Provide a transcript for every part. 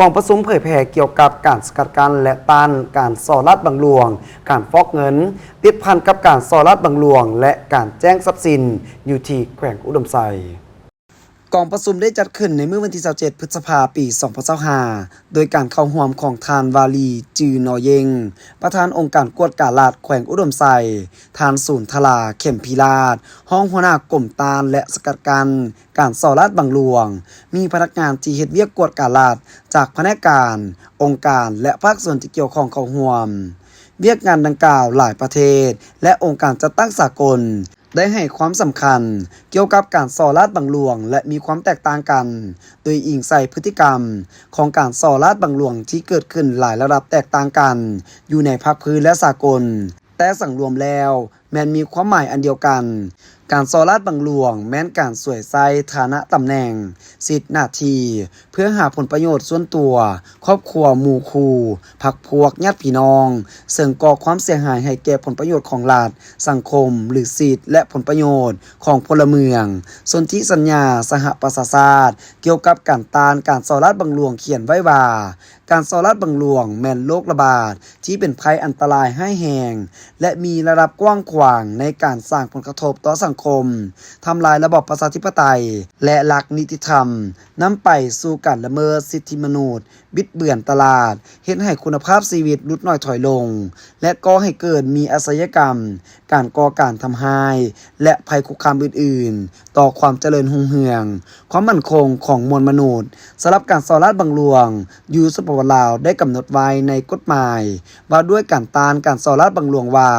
ກອງປະຊຸມເຜີຍແຜ່ກ່ຽວກັບການສະກັດກັ້ນ ແລະ ຕ້ານການສໍ້ລາດບັງຫຼວງ, ການຟອກເງິນ, ຕິດພັນກັບການສໍ້ລາດບັງຫຼວງ ແລະ ການແຈ້ງຊັບສິນ ຢູ່ທີ່ແຂວງອຸດົມໄຊ. ກອງປະຊຸມໄດ້ຈັດຂຶ້ນໃນມື້ວັນທີຊາວເຈັດ ພຶດສະພາ ປີສອງພັນຊາວຫ້າ ໂດຍການເຂົ້າຮ່ວມຂອງທ່ານ ວາລີ ຈື່ນໍເຢງ ປະທານອົງການກວດກາລັດແຂວງອຸດົມໄຊ, ທ່ານ ສູນທະລາ ເຂັມພິລາດ ຮອງຫົວໜ້າກົມຕ້ານ ແລະ ສະກັດກັ້ນ ການສໍ້ລາດບັງຫຼວງ, ມີພະນັກງານທີ່ເຮັດວຽກກວດກາລັດຈາກພະແນກການ, ອົງການ ແລະ ພາກສ່ວນທີ່ກ່ຽວຂ້ອງເຂົ້າຮ່ວມ. ວຽກງານດັ່ງກ່າວ ຫຼາຍປະເທດ ແລະ ອົງການຈັດຕັ້ງສາກົນໄດ້ໃຫ້ຄວາມສຳຄັນກ່ຽວກັບການສໍ້ລາດບັງຫຼວງ ແລະ ມີຄວາມແຕກຕ່າງກັນ, ໂດຍອີງໃສ່ພຶດຕິກຳຂອງການສໍ້ລາດບັງຫຼວງທີ່ເກີດຂຶ້ນຫຼາຍລະດັບແຕກຕ່າງກັນຢູ່ໃນພາກພື້ນ ແລະ ສາກົນ, ແຕ່ສັງລວມແລ້ວ ແມ່ນມີຄວາມໝາຍອັນດຽວກັນ. ການສໍ້ລາດບັງຫຼວງແມ່ນການສວຍໃຊ້ຖານະຕຳແໜ່ງ, ສິດໜ້າທີ່ ເພື່ອຫາຜົນປະໂຫຍດສ່ວນຕົວ, ຄອບຄົວ, ໝູ່ຄູ່, ພັກພວກ, ຍາດພີ່ນ້ອງ, ເຊິ່ງກໍ່ຄວາມເສຍຫາຍໃຫ້ແກ່ຜົນປະໂຫຍດຂອງລັດ, ສັງຄົມ ຫຼື ສິດ ແລະ ຜົນປະໂຫຍດຂອງພົນລະເມືອງ. ສົນທິສັນຍາສະຫະປະຊາຊາດກ່ຽວກັບການຕ້ານການສໍ້ລາດບັງຫຼວງຂຽນໄວ້ວ່າ, ການສໍ້ລາດບັງຫຼວງແມ່ນໂລກລະບາດທີ່ເປັນໄພອັນຕະລາຍຮ້າຍແຮງ ແລະ ມີລະດັບກວ້າງຂວາງໃນການສ້າງຜົນກະທົບຕໍ່ສັງຄົມ, ທຳລາຍລະບອບປະຊາທິປະໄຕ ແລະ ຫຼັກນິຕິທຳ, ນຳໄປສູ່ການລະເມີດສິດທິມະນຸດ, ບິດເບືອນຕະຫຼາດ, ເຮັດໃຫ້ຄຸນນະພາບຊີວິດຫຼຸດໜ້ອຍຖອຍລົງ ແລະ ກໍ່ໃຫ້ເກີດມີອາຊະຍາກຳ, ການກໍ່ການທຳຮ້າຍ ແລະ ໄພຄຸກຄາມອື່ນໆ ຕໍ່ຄວາມຈະເລີນຮຸ່ງເຮືອງ, ຄວາມໝັ້ນຄົງຂອງມວນມະນຸດ. ສຳລັບການສໍ້ລາດບັງຫຼວງ, ຢູ່ ສປປ ລາວ ໄດ້ກຳນົດໄວ້ໃນກົດໝາຍວ່າດ້ວຍການຕ້ານການສໍ້ລາດບັງຫຼວງວ່າ,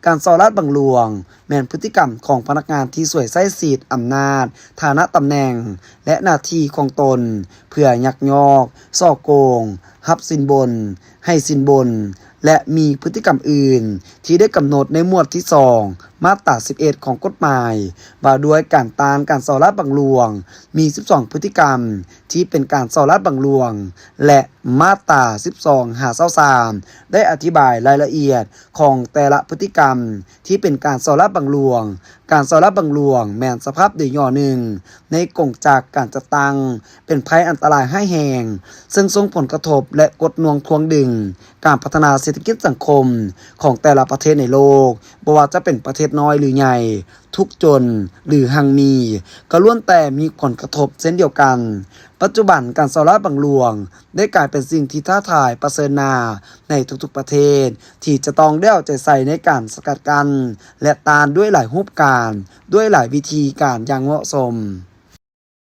ການສໍ້ລາດບັງຫຼວງແມ່ນພຶດຕິກຳຂອງພະນັກງານທີ່ສວຍໃຊ້ສິດ, ອຳນາດ, ຖານະຕຳແໜ່ງ ແລະ ໜ້າທີ່ຂອງຕົນ ເພື່ອຍັກຍອກ, ສໍ້ໂກງ, ຮັບສິນບົນ, ໃຫ້ສິນບົນ ແລະ ມີພຶດຕິກຳອື່ນທີ່ໄດ້ກຳນົດໃນໝວດທີສອງ ມາດຕາສິບເອັດ ຂອງກົດໝາຍວ່າດ້ວຍການຕ້ານການສໍ້ລາດບັງຫຼວງ ມີສິບສອງພຶດຕິກຳທີ່ເປັນການສໍ້ລາດບັງຫຼວງ ແລະ ມາດຕາສິບສອງຫາຊາວສາມ ໄດ້ອະທິບາຍລາຍລະອຽດຂອງແຕ່ລະພຶດຕິກຳທີ່ເປັນການສໍ້ລາດບັງຫຼວງ. ການສໍ້ລາດບັງຫຼວງແມ່ນສະພາບໂດຍຫຍໍ້ໜຶ່ງໃນກົງຈັກການຈັດຕັ້ງ ເປັນໄພອັນຕະລາຍຮ້າຍແຮງ ເຊິ່ງສົ່ງຜົນກະທົບ ແລະ ກົດໜ່ວງຖ່ວງດຶງການພັດທະນາເສດຖະກິດສັງຄົມຂອງແຕ່ລະປະເທດໃນໂລກ, ບໍ່ວ່າຈະເປັນປະເທດນ້ອຍ ຫຼື ໃຫຍ່, ທຸກຈົນ ຫຼື ຮັ່ງມີ, ກໍລ້ວນແຕ່ມີຜົນກະທົບເຊັ່ນດຽວກັນ. ປັດຈຸບັນ, ການສໍ້ລາດບັງຫຼວງໄດ້ກາຍເປັນສິ່ງທີ່ທ້າທາຍປະເຊີນໜ້າໃນທຸກໆປະເທດ ທີ່ຈະຕ້ອງໄດ້ເອົາໃຈໃສ່ໃນການສະກັດກັ້ນ ແລະ ຕ້ານດ້ວຍຫຼາຍຮູບການ, ດ້ວຍຫຼາຍວິທີການຢ່າງເໝາະສົມ.